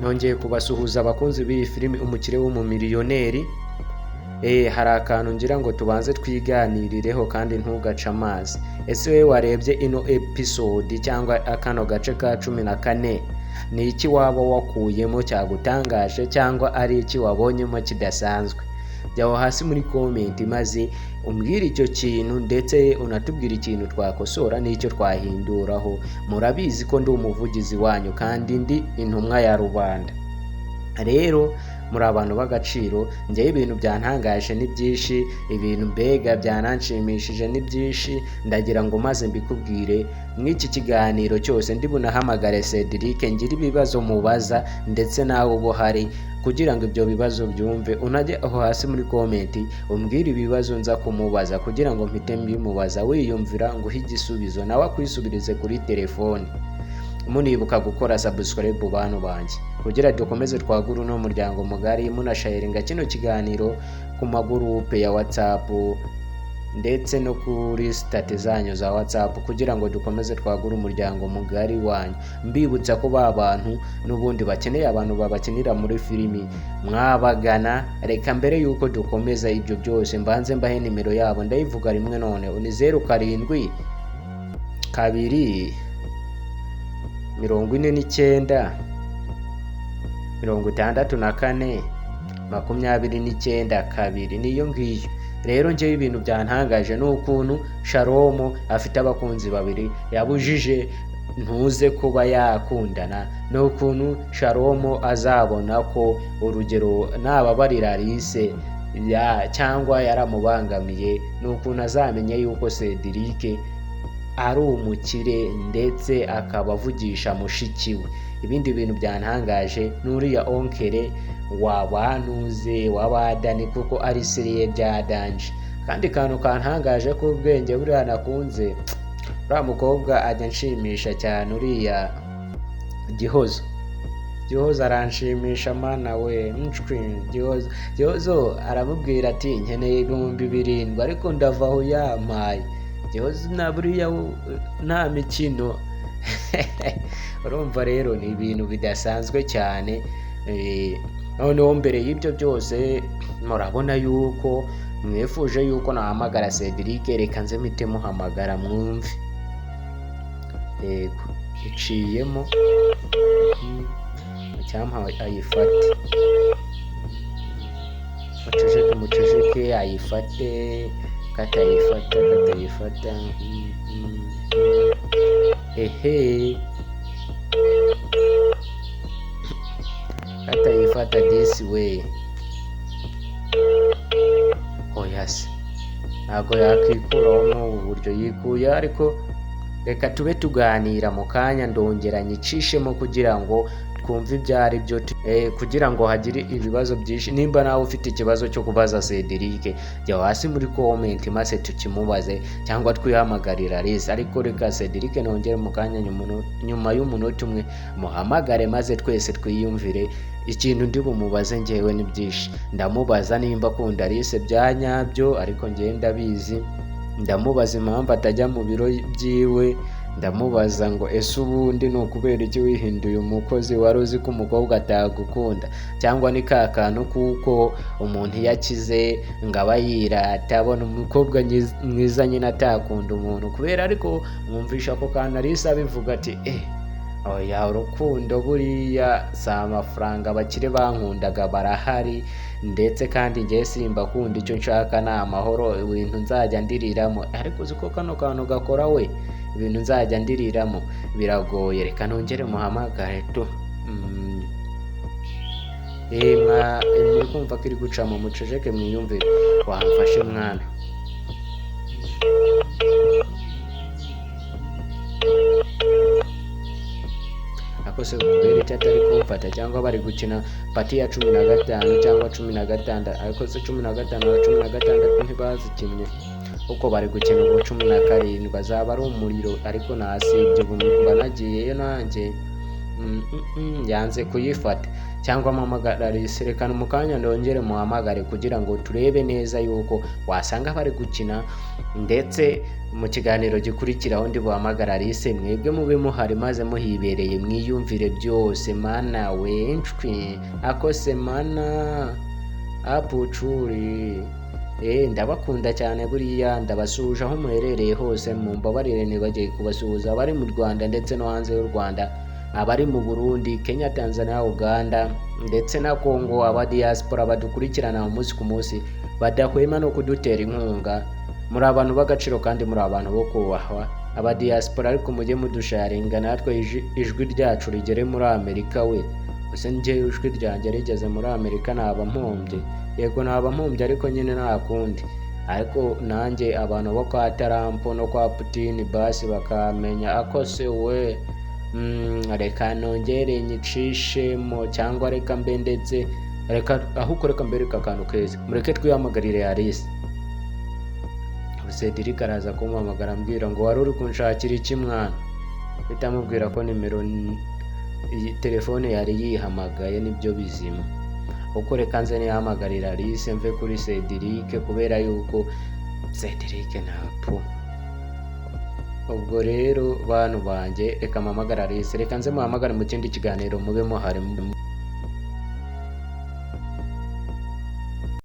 Nongeye kubasuhuza abakunzi b'iyi filimi Umukire w'Umumiliyoneri. Hari akantu ngira ngo tubanze twiganirireho kandi ntugace amazi. Ese wowe warebye ino episode cyangwa kano gace ka 14, ni iki waba wakuyemo cyagutangaje cyangwa ari iki wabonyemo kidasanzwe? Jya aho hasi muri comment maze umbwire icyo kintu, ndetse unatubwire ikintu twakosora n'icyo twahinduraho. Murabizi ko ndi umuvugizi wanyu kandi ndi intumwa ya rubanda. Rero muri abantu b'agaciro. Njyewe ibintu byantangaje ni byinshi, ibintu mbega byananshimishije ni byinshi. Ndagira ngo maze mbikubwire mw'iki kiganiro cyose. Ndi bunahamagare Cedric ngire ibibazo mubaza, ndetse nawe uba uhari kugira ngo ibyo bibazo byumve. Unajye aho hasi muri comment umbwire ibibazo nza kumubaza kugira ngo mpite mbimubaza, wiyumvira nguhe igisubizo nawe akwisubirize kuri telefoni. Munibuka gukora subscribe, bantu banjye, kugira dukomeze twagure uno muryango mugari. Munasharinga kino kiganiro ku magurupe ya WhatsApp ndetse no kuri status zanyu za WhatsApp kugira ngo dukomeze twagure umuryango mugari wanyu. Mbibutsa ko ba bantu n'ubundi bakeneye abantu babakinira muri filimi mwabagana. Reka mbere yuko dukomeza ibyo byose mbanze mbahe nimero yabo. Ndayivuga rimwe none, ni 072 49 64 29 2. Niyo ngiyo. Rero njyewe ibintu byantangaje ni ukuntu Shalomo afite abakunzi babiri yabujije ntuze kuba yakundana, ni ukuntu Shalomo azabona ko urugero nababarira Alice ya cyangwa yaramubangamiye, ni ukuntu azamenya yuko Cedric ari umukire ndetse akaba avugisha mushiki we. Ibindi bintu byantangaje n'uriya oncle wa bantuze wa badani, kuko ari sérieux bya danger. Kandi kantu kantangaje k'ubwenge buriya nakunze, uriya mukobwa ajya anshimisha cyane, uriya Gihozo. Gihozo aranshimisha, mana we! Ncwi Gihozo, Gihozo aramubwira ati: "Nkeneye 7000, ariko ndava aho yampaye." Gihozo na buriya nta mikino. Urumva rero ni ibintu bidasanzwe cyane. Noneho mbere y'ibyo byose, murabona yuko mwifuje yuko nahamagara Cedric. Reka nze mpite muhamagara mwumve. Yego, iciyemo. Icyampa ayifate. Muceceke, muceceke, ayifate. Katayifata, katayifata. Ehe, katayifata disi we! Oya se, ntabwo yakwikuraho n'ubu buryo yikuye, ariko reka tube tuganira mu kanya, ndongera nyicishemo kugira ngo twumve ibyo ari byo, kugira ngo hagire ibibazo byinshi. Nimba nawe ufite ikibazo cyo kubaza Cedric, jya hasi muri comment maze tukimubaze cyangwa twihamagarira Alice. Ariko reka Cedric nongere mu kanya, nyuma y'umunota umwe muhamagare maze twese twiyumvire ikintu ndi bumubaze. Njyewe ni byinshi ndamubaza: nimba akunda Alice bya nyabyo, ariko njyewe ndabizi. Ndamubaza impamvu atajya mu biro byiwe. Ndamubaza ngo: "Ese ubundi ni ukubera iki wihinduye umukozi? Wari uzi ko umukobwa atagukunda, cyangwa ni ka kantu kuko umuntu iyo akize ngo aba yirata, abona umukobwa mwiza nyine atakunda umuntu kubera?" Ariko mwumvisha ako kantu Alice abivuga ati: "Eh, oya, urukundo buriya si amafaranga, abakire bankundaga barahari, ndetse kandi njye simbakunda, icyo nshaka ni amahoro, ibintu nzajya ndiriramo." Ariko uzi ko kano kantu gakora we, ibintu nzajya ndiriramo biragoye. Reka nongere muhamagare tu. Muri kumva ko iri gucamo, muceceke mwiyumvire. Wamfashe mwana. Ariko se kubera icyo atari kumfata, cyangwa bari gukina part ya 15 cyangwa 16? Ariko se 15 na 16 ntibazikinnye, kuko bari gukina ubu 17, azaba ari umuriro. Ariko nasibye, ubu mba nagiyeyo nanjye. Yanze kuyifata. Cyangwa mpamagara Alice. Reka mu kanya ndongere muhamagare kugira ngo turebe neza yuko wasanga bari gukina. Ndetse mu kiganiro gikurikiraho ndi buhamagara Alice, mwebwe mube muhari maze muhibereye, mwiyumvire byose. Mana we, nshwi akose mana apucuri. Ndabakunda cyane buriya, ndabasuhuje aho muherereye hose. Mumbabarire nibagiye kubasuhuza abari mu Rwanda ndetse no hanze y'u Rwanda, abari mu Burundi, Kenya, Tanzania, Uganda ndetse na Congo, aba diaspora badukurikirana umunsi ku munsi, badahwema no kudutera inkunga. Muri abantu b'agaciro kandi muri abantu bo kubahwa, aba diaspora. Ariko mujye mudusharinga natwe ijwi ryacu rigere muri Amerika we. Ese njyewe ijwi ryanjye rigeze muri Amerika naba mpombye? Yego, naba mpombye, ariko nyine nta kundi. Ariko nanjye abantu bo kwa Trump no kwa Putin basi bakamenya akose we. Reka nongere nyicishemo, cyangwa reka mbe ndetse reka ahubwo reka mbereke akantu keza. Mureke twihamagarire Alice. Cedric araza kumpamagara ambwira ngo: "Wari uri kunshakira iki, mwana?" Mpita mubwira ko nimero iyi telefone yari yihamagaye. Nibyo bizima uko. Reka nze nihamagarira Alice, mve kuri Cedric, kubera yuko Cedric ntapu. Ubwo rero bantu banjye, reka mpamagara Alice. Reka nze muhamagare mu kindi kiganiro, mube muhari.